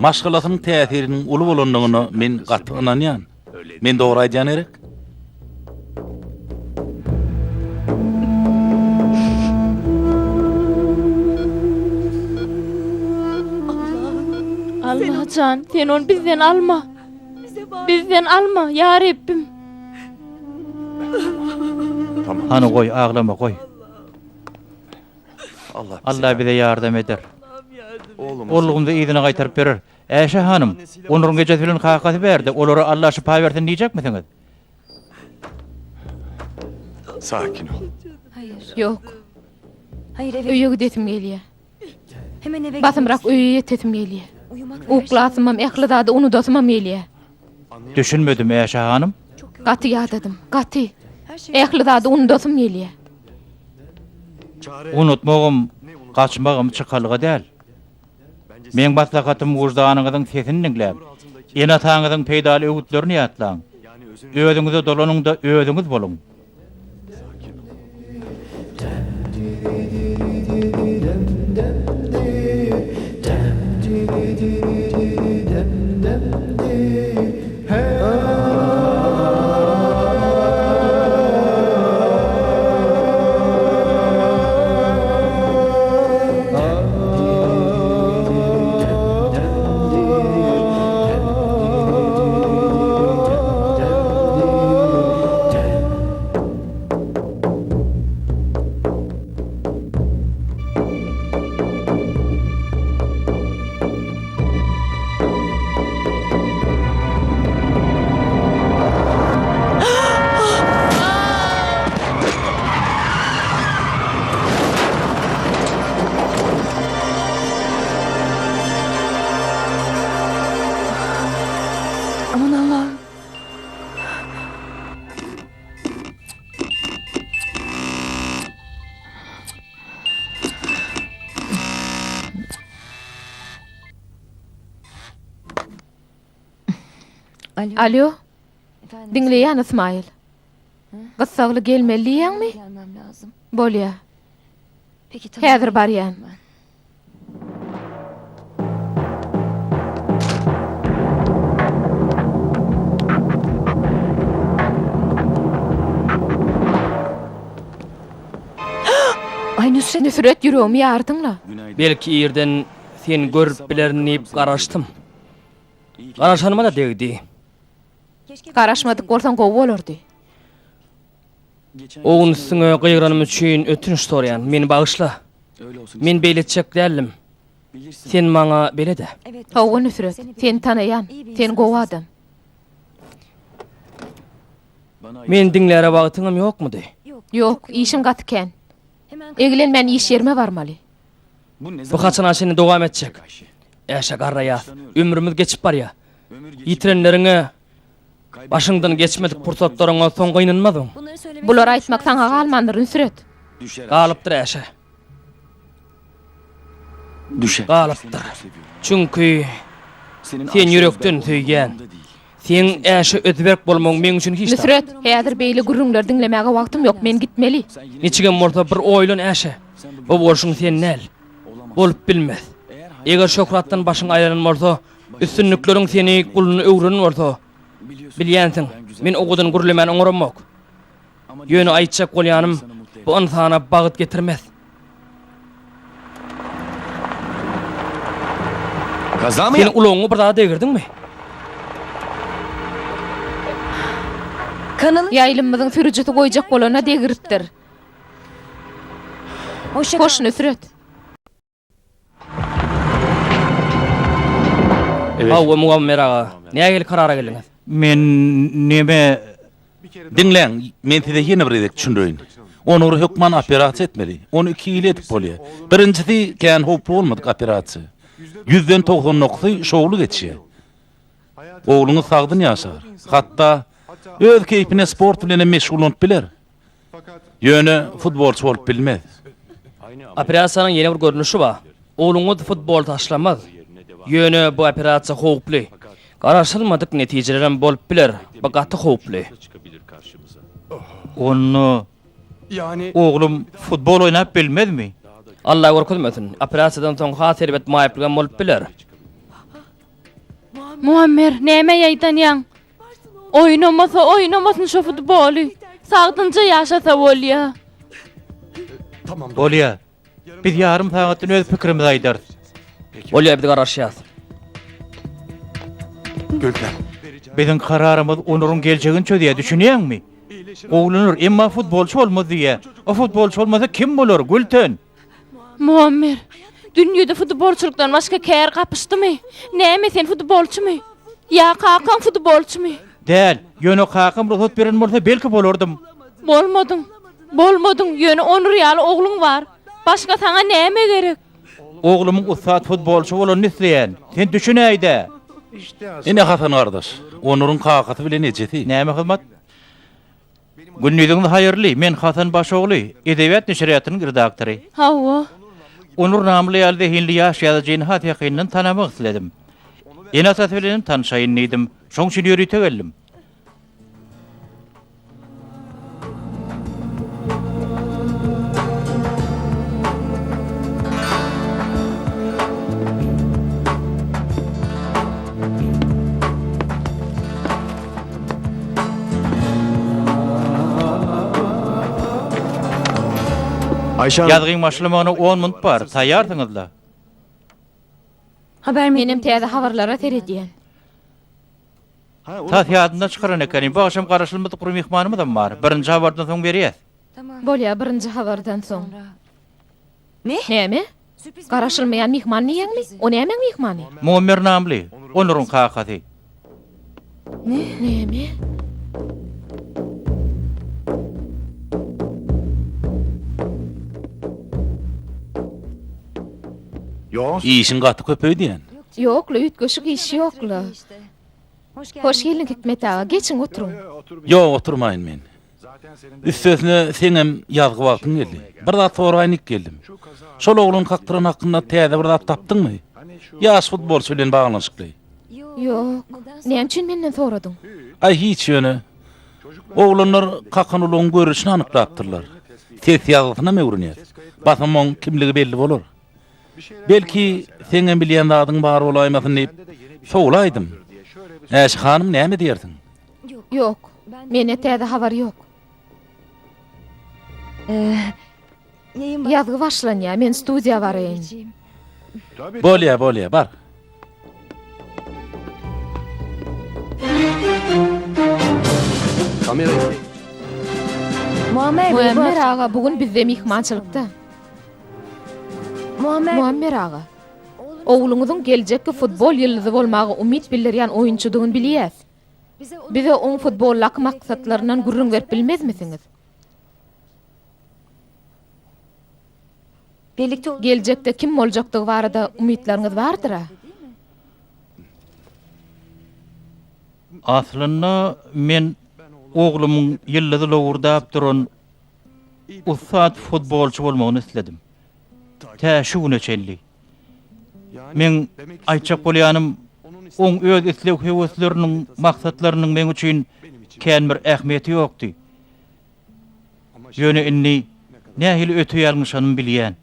maşgalasynyň täsiriniň uly bolandygyna men gaty ynanýan. Men dogry aýdýan gerek? Allajan, sen ony bizden alma. Bizden alma, ýa Rebbim. Hany goý, aglama, goý. Allah bize ýardam eder. Oglumyzy yzyna gaýtaryp berer. Äşe hanym, Onuryň ejesi bilen kakasy bärde, olara Allah şypa bersin diýjekmisiňiz? Sakin ol. Ýok. Öýe gidesim gelýär. Basymrak öýe ýetesim gelýär. Uklasymam, ähli zady unudasymam gelýär. Düşünmedim, Äşe hanym. Gaty ýadadym, gaty. Ähli zady unudasym gelýär. Unutmagam, gaçmagam çykalga däl. Meň maslahatym wyždanyňyzyň sesini diňläp, ene-ataňyzyň peýdaly öwütlerini ýatlaň. Özüňize dolanyň-da özüňiz boluň. Alýo. Diňleýän Ysmaýyl. Gyssagly gelmeli diýýäňmi? Bolýa. Häzir barýan. Nusret ýüregimi ýardyň-la. Belki irden seni görüp bilerin diýip garaşdym. Garaşanyma-da degdi. Garaşmadyk bolsaň gowy bolardy. O gün üstüňe gygyranym üçin ötünç soraýan. Meni bagyşla. Men beýle etjek däldim. Sen maňa belet-ä. Hawa, Nusret, seni tanaýan. Sen gowy adam. Meni diňläre wagtyňam ýokmudy? Ýok, işim gaty kän. Eglenmän iş ýerime barmaly. Bu haçana çenli dowam etjek? Äşe garraýas. Ömrümiz geçip barýar. Ýitirenleriňe, başyňdan geçmedik pursatlaryňa soň gynanmadyň. Bulary aýtmak saňa galmandyr, Nusret. Galypdyr Äşe. Galypdyr. Çünki sen ýürekden söýýän. Seň Äşe özberk bolmagyň meň üçin hiç zat. Nusret, häzir beýle gürrüňleri diňlemäge wagtym ýok, men gitmeli. Niçigem bolsa bir oýlan Äşe. Bu bolşuň sen däl. Bolup bilmez. Eger şöhratdan başyň aýlanan bolsa, üstünlikleriň seni guluna öwren bolsa, bilýänsiň, men owadan gürlemän oňaramok. Ýöne aýtjak bolýanym, bu ynsana bagt getirmez. Sen ulagyňy bir zada degirdiňmi? Ýaýlymymyzyň sürüjisi goýjak bolana degiripdir. Hoş Nusret. Hawa, Muammer aga, nähili karara geldiňiz? Men neme... Diňläň, men size ýene bir gezek düşündireýin. Onury hökman operasiýa etmeli. Ony iki hili edip bolýar. Birinjisi, kän howply bolmadyk operasiýa. Ýüzden 90 dokuzy şowly geçýär. Ogluňyz sagdyn ýaşar. Hatda, öz keýpine sport bilenem meşgullanyp biler. Ýöne futbolçy bolup bilmez. Operasiýanyň ýene bir görnüşi bar. Ogluňyz futbol taşlamaz. Ýöne bu operasiýa howply. Garaşylmadyk netijelerem bolup biler. Bu gaty howply. Onda oglum futbol oýnap bilmezmi? Alla görkezmesin. Operasiýadan soň has erbet maýyplygam bolup biler. Muammer, nämä ýaýdanýaň? Oýnamasa oýnamasyn şo futboly. Sagdynja ýaşasa bolýa. Bolýa. Biz ýarym sagatdan öz pikirimizi aýdarys. Bolýa biz garaşýas. Biziň kararymyz Onuryň geljegini çözýär, düşünýäňmi? Gowulanar, emma futbolçy bolmaz diýýär. O futbolçy bolmasa kim bolar, Gülten? Muammer, dünýede futbolçylykdan başga kär gapyşdymy? Näme sen futbolçymy? Ýa kakaň futbolçymy? Däl, ýöne kakam rugsat beren bolsa belki bolardym. Bolmadyň. Bolmadyň, ýöne Onur ýaly ogluň bar. Başga saňa näme gerek? Oglumyň ussat futbolçy bolanyny isleýän. Sen düşünäý-dä. Ine Hasan gardaş, Onuryň kakasy bilen ejesi. Näme hyzmat? Gündiziňiz haýyrly, men Hasan Başogly, Edebiýat neşirýatynyň redaktory. Hawa. Onur Namly ýaly zehinli ýaş ýazyjyny has ýakyndan tanamak isledim. Ene-atasy bilenem tanyşaýyn diýdim. Şoň üçin ýörite geldim. Ýazgyň başlamagyna on minut bar, taýýarsyňyz-la? Menem täze habarlara seredýän. Tas ýadymdan çykaran ekenim, bu agşam garaşylmadyk bir myhmanymyzam bar. Birinji habardan soň berýäs. Bolýa, birinji habardan soň. Näme? Garaşylmaýan myhman diýýäňmi? O nämäň myhmany? Muammer Namly, Onuryň kakasy. Näme? Işiň gaty köp öýdýän. Ýok-la, üýtgeşik iş ýok-la. Hoş geldiň Hikmet aga, geçiň oturyň. Ýok, oturmaýyn men. Üstesine seňem ýazgy wagtyň geldi. Bir zat soraýyn diýip geldim. Şol oglan kakdyran hakynda täze bir zat tapdyňmy? Ýaş futbolçy bilen baglanyşykly. Ýok. Näme üçin menden soradyň? Aý, hiç ýöne. Oglanlar kakan ulagyň görnüşini anyklapdyrlar. Ses ýazgysynam öwrenýäs. Basym oň kimligi belli bolar. Belki, seňem bilýän zadyň bar bolaýmasyn diýip, sowlaýdym. Äşe hanym näme diýersiň? Ýok, mende täze habar ýok. Ýazgy başlanýar, men studiýa baraýyn. Bolýar, bolýar, bar. Muammer aga bu gün bizde myhmançylykda. Muammer aga, ogluňyzyň geljekki futbol ýyldyzy bolmaga umyt bildirýän oýunçydygyny bilýäs. Bize oň futboldaky maksatlaryndan gürrüň berip bilmezmisiňiz? Geljekde kim boljakdygy barada umytlaryňyz bardyr-a? Aslynda men oglumyň ýyldyzy lowurdap duran ussat futbolçy bolmagyny isledim. Tä şu güne çenli. Meň aýtjak bolýanym, oň öz isleg-höwesleriniň, maksatlarynyň meň üçin kän bir ähmiýeti ýokdy. Ýöne indi nähili öte ýalňyşanymy bilýän.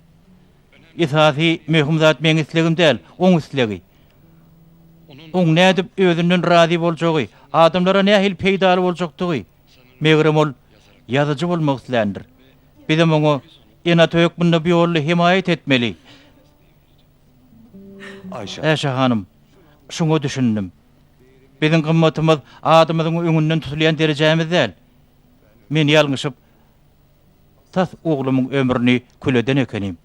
Esasy möhüm zat meň islegim däl, oň islegi. Oň nädip özünden razy boljagy, adamlara nähili peýdaly boljakdygy. Megerem ol ýazyjy bolmak isländir. Bizem oňa ene-ata hökmünde bu ýolda hemaýat etmeli. Äşe hanym, şuňa düşündim. Biziň gymmatymyz adymyzyň öňünden tutulýan derejämiz däl. Men ýalňyşyp, tas oglumyň ömrüni kül eden ekenim.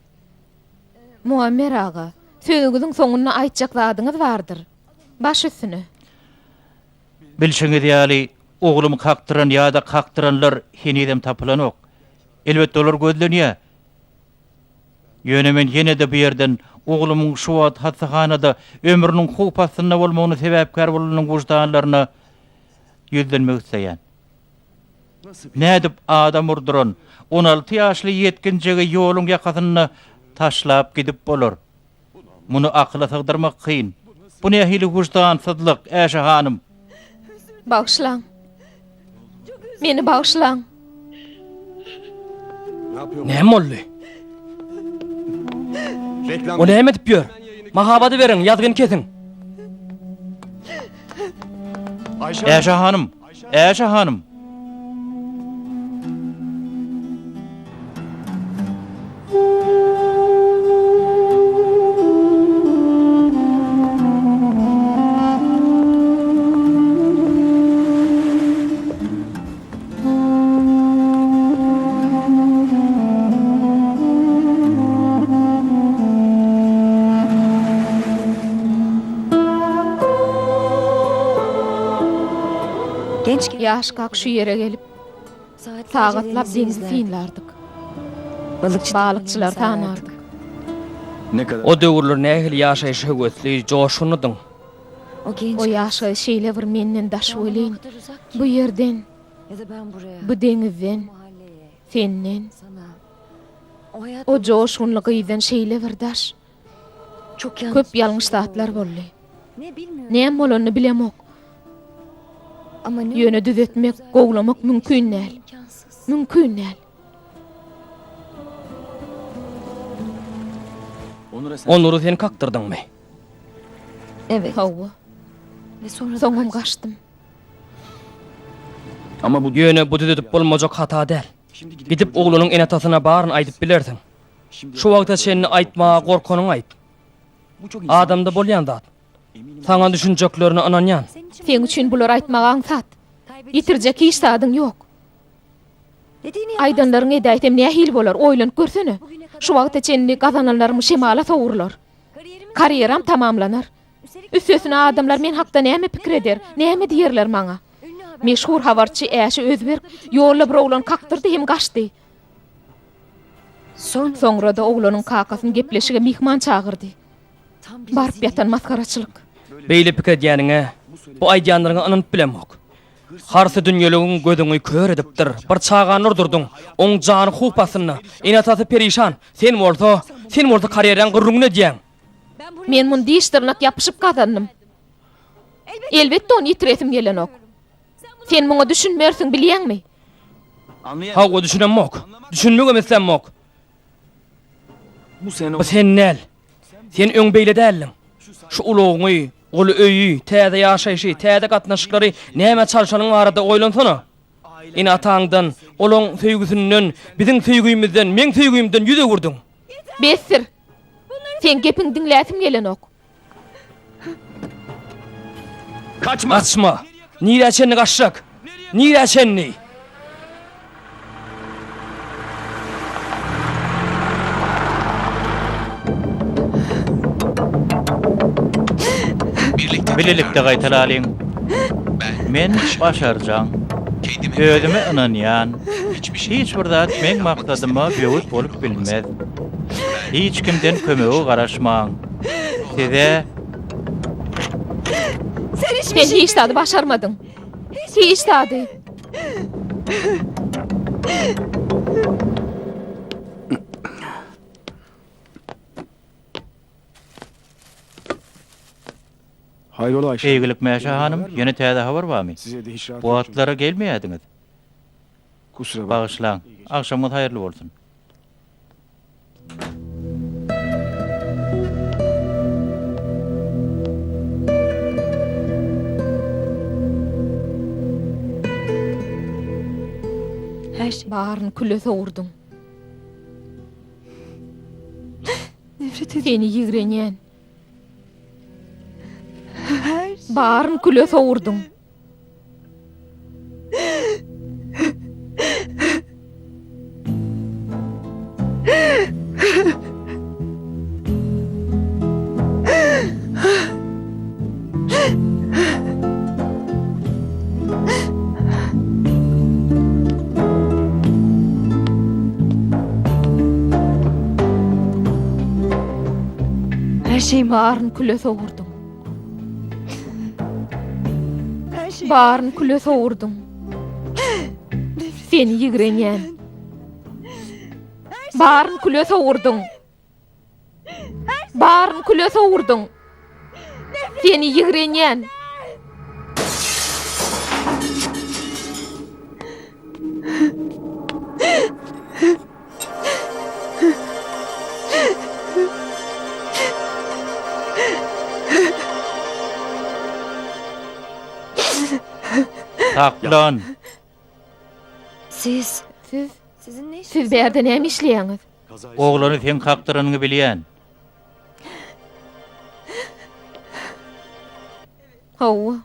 Muammer aga, sözüňiziň soňunda aýtjak zadyňyz bardyr. Baş üstüne. Bilşiňiz ýaly, oglumy kakdyran ýa-da kakdyranlar henizem tapylanok. Elbetde, olar gözlenýär. Ýöne men ýene-de bu ýerden oglumyň şu wagt hassahanada ömrüniň howp astynda bolmagyna sebäpkär bolanyň wyždanlaryna ýüzlenmek isleýän. Nädip adam urduran 16 ýaşly ýetginjegi ýoluň ýakasynda taşlap gidip bolar? Muny akyla sygdyrmak kyn. Bu nähili wyždansyzlyk, Äşe hanym? Bagyşlaň. Meni bagyşlaň. Näme boldy? O näme edip ýör? Mahabady beriň, ýazgyny kesiň. Äşe hanym, Äşe hanym. Ýaşkak şu ýere gelip, sagatlap deňzi synlardyk. Balykçylary sanardyk. O döwürler nähili ýaşaýşa höwesli, joşgunlydyň. O ýaş gyz şeýle bir menden daş welin, bu ýerden, bu deňizden, senden, o joşgunly gyzdan şeýle bir daş. Köp ýalňyş zatlar boldy. Näme bolanyny bilemok. Ýöne düzetmek, gowlamak mümkin däl. Mümkin däl. Onury sen kakdyrdyňmy? Hawa. Soňam gaçdym. Ýöne bu düzedip bolmajak hata däl. Gidip oglanyň ene-atasyna baryny aýdyp bilersiň. Şu wagta çenli aýtmaga gorkanyňy aýt. Adamda bolýan zat. Saňa düşünjeklerine ynanýan. Seň üçin bulary aýtmak aňsat. Ýitirjek hiç zadyň ýok. Aýdanlaryňy edäýsem nähili bolar, oýlanyp görsene. Şu wagta çenli gazananlarym şemala sowrular. Karýeram tamamlanar. Üstesine adamlar men hakda näme pikir eder, näme diýerler maňa? Meşhur habarçy Äşe Özberk ýolda bir oglan kakdyrdy hem gaçdy. Soňra-da oglanyň kakasyny gepleşige myhman çagyrdy. Baryp ýatan masgaraçylyk. Beýle pikir edýäniňe, bu aýdýanlaryňa ynanyp bilemok. Harsy dünýeligiň gözüňi kör edipdir. Bir çagany urdurdyň. Oň jany howp astynda. Ene-atasy perişan. Sen bolsa, sen bolsa karýeraň gürrüňini edýäň. Men muny diş-dyrnak ýapyşyp gazandym. Elbetde ony ýitiresim gelenok. Sen muňa düşünmersiň, bilýäňmi? Hawa, düşünemok. Düşünmegem islämok. Bu sen däl. Sen öň beýle däldiň. Şu ulagyňy, uly öýi, täze ýaşaýşy, täze gatnaşyklary nämä çalşanyň barada oýlansana. Ene-ataňdan, olaň söýgüsinden, biziň söýgimizden, meň söýgimden ýüz öwürdiň. Besdir. Seň gepiňi diňläsim gelenok. Gaçma! Nirä çenli gaçjak? Nirä çenli? Bilelikde gaýtalalyň. Men başarjaň. Özüme ynanýan. Hiç bir zat meň maksadyma böwet bolup bilmez. Hiç kimden kömege garaşmaň. Size Sen hiç zady başarmadyň. Hiç zady. Haýrola Aýşe. Eýgilik Mäşe hanym, ýene täze habar barmy? Bu wagtlara gelmeýärdiňiz. Bagyşlaň. Agşamyňyz haýyrly bolsun. Baryny küle sowurdyň. Seni ýigrenýän. Baryny küle sowurdyň. Baryny küle sowurdyň. Baryny küle sowurdyň. Seni ýigrenýän. Baryny küle sowurdyň. Baryny küle sowurdyň. Seni ýigrenýän. Saklan! Siz, siz, siz bärde näme işleýäňiz? Oglany seň kakdyranyňy bilýän. Hawa.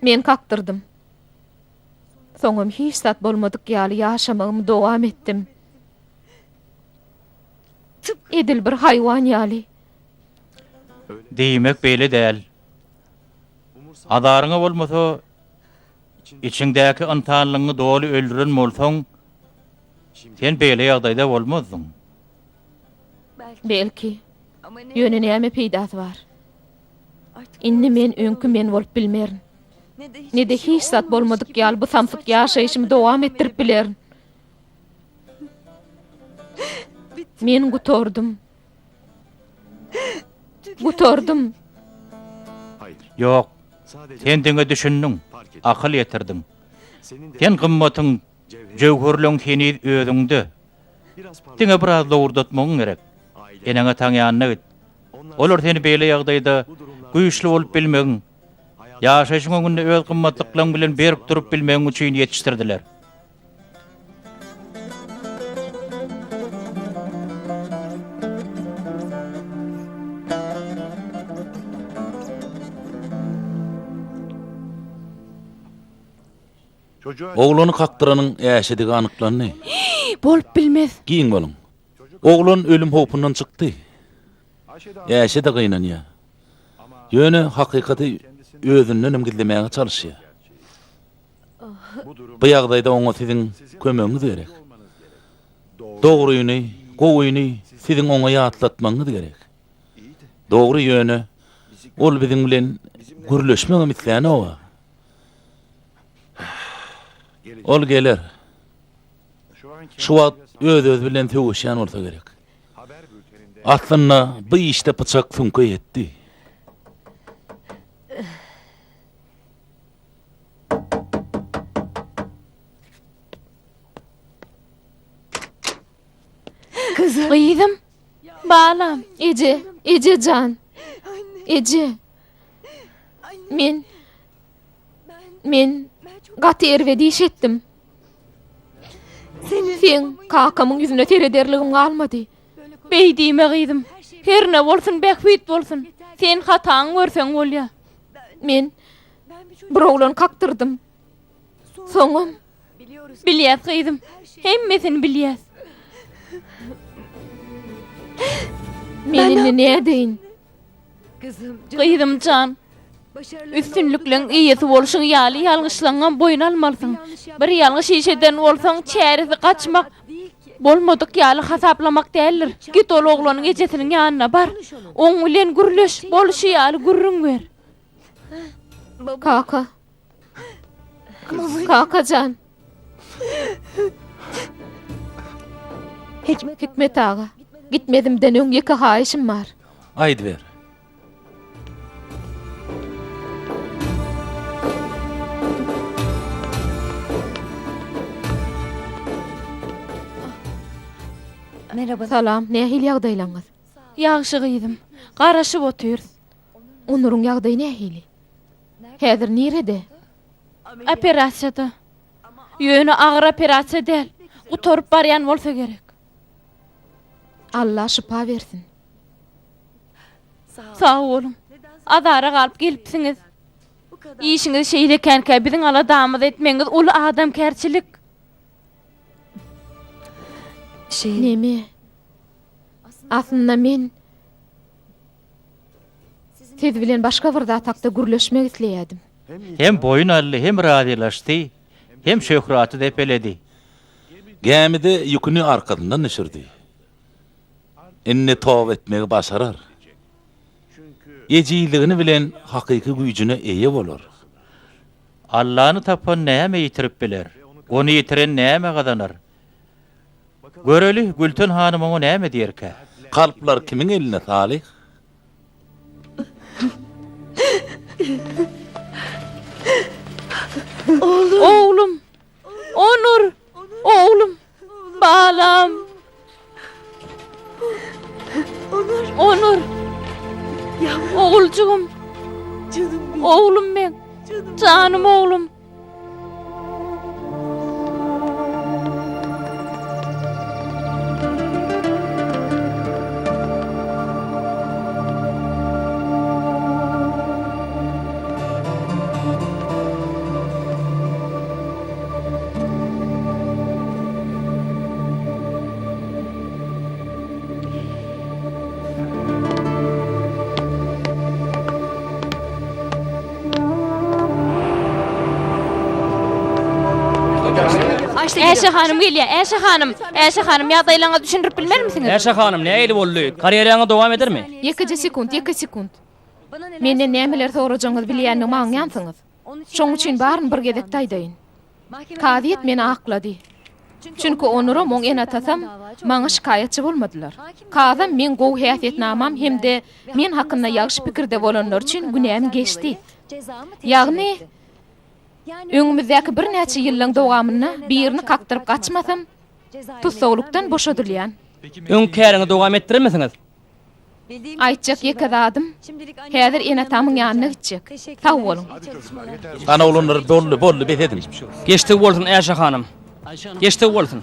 Men kakdyrdym. Soňam hiç zat bolmadyk ýaly ýaşamagymy dowam etdim. Edil bir haýwan ýaly. Diýmek beýle däl. Azaryňa bolmasa, içiňdäki ynsanlygyňy doly öldüren bolsaň, sen beýle ýagdaýda bolmazdyň. Belki. Ýöne näme peýdasy bar? Indi men öňki men bolup bilmerin. Ne-de hiç zat bolmadyk ýaly bu samsyk ýaşaýşymy dowam etdirip bilerin. Men gutardym. Gutardym. Ýok. Sen diňe düşündiň, akyl ýetirdiň. Sen gymmatyň, jöwherleň heniz özüňde. Diňe biraz lowurdatmagyň gerek. Eneň-ataň ýanyna git. Olar seni beýle ýagdaýda güýçli bolup bilmegiň, ýaşaýşyň öňünde öz gymmatlyklaryň bilen berk durup bilmegiň üçin ýetişdirdiler. Oglany kakdyranyň Äşedigi anyklandy. Bolup bilmez. Giň boluň. Oglan ölüm howpundan çykdy. Äşe-de gynanýar. Ýöne hakykaty özündenem gizlemäge çalyşýar. Bu ýagdaýda oňa siziň kömegiňiz gerek. Dogryny, gowyny siziň oňa ýatlatmagyňyz gerek. Dogry, ýöne ol biziň bilen gürleşmegem islänok-a. Ol geler. Şu wagt öz-özi bilen sögüşýän bolsa gerek. Aslynda bu işde pyçak süňke ýetdi. Gyzym, balam. Eje, eje jan. Eje. Men Men gaty erbet iş etdim. Seň kakamyň ýüzüne serederligim galmady. Beý diýme gyzym. Herne bolsun bähbit bolsun. Sen hataňy görseň bolýa. Men bir oglan kakdyrdym. Soňam Bilýäs gyzym. Hemmesini bilýäs. Men indi nädeýin? Gyzym jan. Üstünlikleň eýesi bolşuň ýaly ýalňyşlaňňam boýun almalysyň. Bir ýalňyş iş eden bolsaň, çäresi gaçmak, bolmadyk ýaly hasaplamak däldir. Git ol oglanyň ejesiniň ýanyna bar. Oň bilen gürleş, bolşy ýaly gürrüň ber. Kaka. Kaka jan. Hikmet aga, gitmezimden öň ýeke haýyşym bar. Aýdyber. Salam, nähili ýagdaýlaňyz? Ýagşy gyzym, garaşyp otyrys. Onuryň ýagdaýy nähili? Häzir nirede? Operasiýada. Ýöne agyr operasiýa däl. Gutaryp barýan bolsa gerek. Alla şypa bersin. Sag boluň. Azara galyp gelipsiňiz. Işiňiz şeýle känkä biziň aladamyzy etmegiňiz uly adamkärçilik. Neme? Aslynda men Siz bilen başga bir zat hakda gürleşmek isleýärdim. Hem boýun aldy, hem razylaşdy, hem şöhraty depeledi. Gämide ýüküni arkasyndan düşürdi. Indi toba etmegi başarar. Ejizligini bilen hakyky güýjüne eýe bolar. Allany tapan näme ýitirip biler? Ony ýitiren näme gazanar? Göreli, Gülten hanym oňa näme diýerkä? Kalplar kimiň elinde, Salyh? Oglum! Onur! Oglum! Balam! Onur! Oguljygym! Oglum meň! Janym oglum! Äşe hanym gelýär. Äşe hanym, Äşe hanym ýagdaýlaryňyzy düşündirip bilmermisiňiz? Äşe hanym, nähili boldy? Karýeraňyz dowam edermi? Ýekeje sekunt, ýeke sekunt. Menden nämeler sorajagyňyzy bilýändigimi aňýansyňyz. Şoň üçin baryny bir gezekde aýdaýyn. Kazyýet meni aklady. Çünki Onuram, oň ene-atasam maňa şikaýatçy bolmadylar. Kazam meň gowy häsiýetnamam hem-de men hakynda ýagşy pikirde bolanlary üçin günämi geçdi. Ýagny, öňümizdäki birnäçe ýyllaň dowamynda birini kakdyryp gaçmasam, tussaglykdan boşadylýan. Öň käriňi dowam etdirermisiňiz? Aýtjak ýeke zadym, häzir ene-atamyň ýanyna gitjek. Sag boluň. Hany oglanlar, boldy, boldy, bes ediň. Geçdigi bolsun, Äşe hanym. Geçdigi bolsun.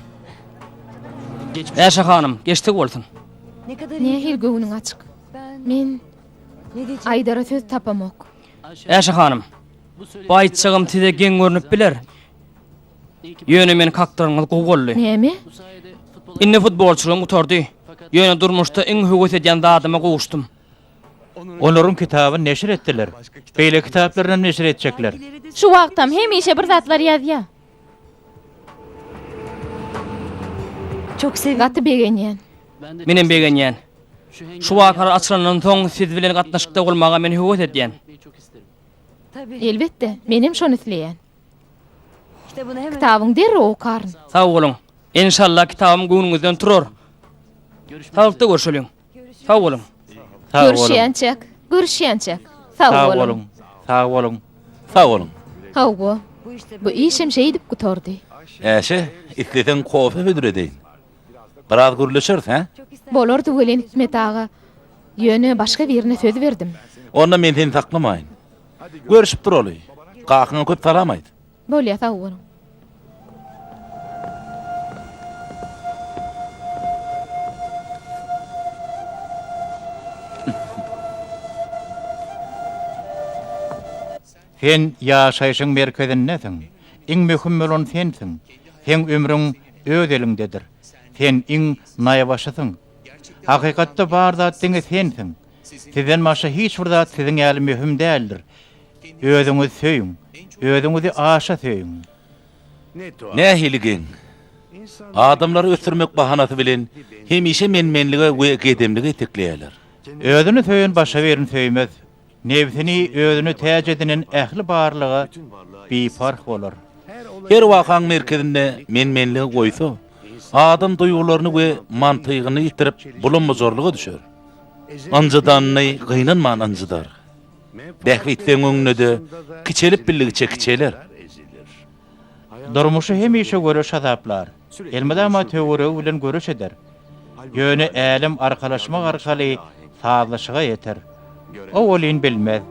Äşe hanym, geçdigi bolsun. Nähili göwnüň açyk. Men aýdara söz tapamok. Äşe hanym, bu aýtjagym size geň görnüp biler. Ýöne meni kakdyranyňyz gowy boldy. Näme? Indi futbolçylygym gutardy. Ýöne durmuşda iň höwes edýän zadyma gowuşdym. Olaryň kitabyny neşir etdiler. Beýleki kitaplarynam neşir etjekler. Şu wagtam hemişe bir zatlar ýazýa. Gaty begenýän. Menem begenýän. Şu wakalar açylandan soň siz bilen gatnaşykda bolmaga men höwes edýän. Elbetde, menem şony isleýän. Kitabyňy derrew okaryn. Sag boluň. Enşalla kitabym göwnüňizden turar. Saglykda görşeliň. Sag boluň. Sag boluň. Görüşýänçäk, görüşýänçäk. Sag Sag boluň. boluň. Sag boluň. Sag boluň. Hawa, bu işem şeýdip gutardy. Äşe, isleseň kofe hödür edeýin. Biraz gürleşeris, hä? Bolardy welin Hikmet aga. Ýöne başga birine söz berdim. Onda men seni saklamaýyn. Görüşip duraly. Kakyňa köp salam aýt. Bolýa sag boluň. Sen ýaşaýşyň merkezindesiň. Iň möhüm bolan sensiň. Seň ömrüň öz eliňdedir. Sen iň naýbaşysyň. Hakykatda bar zat diňe sensiň. Sizden başga hiç bir zat siziň ýaly möhüm däldir. Özüňizi söýüň. Özüňizi aşa söýüň. Nähili geň. Adamlary ösdürmek bahanasy bilen hemişe men-menlige we gedemlige itekleýärler. Özüni söýen başga birini söýmez. Nebsini özüne täç edinen ähli barlyga biparh bolar. Her wakaň merkezinde men-menligi goýsa, adam duýgularyny we mantygyny ýitirip bulam-bujarlyga düşer. Ynjydanyny gynanman ynjydar. Bähbitleň öňünde-de kiçelip bildigiçe kiçeler. Durmuşy hemişe göreş hasaplar. Elmydama töweregi bilen göreş eder. Ýöne älem arkalaşmak arkaly sazlaşyga ýeter. O welin bilmez.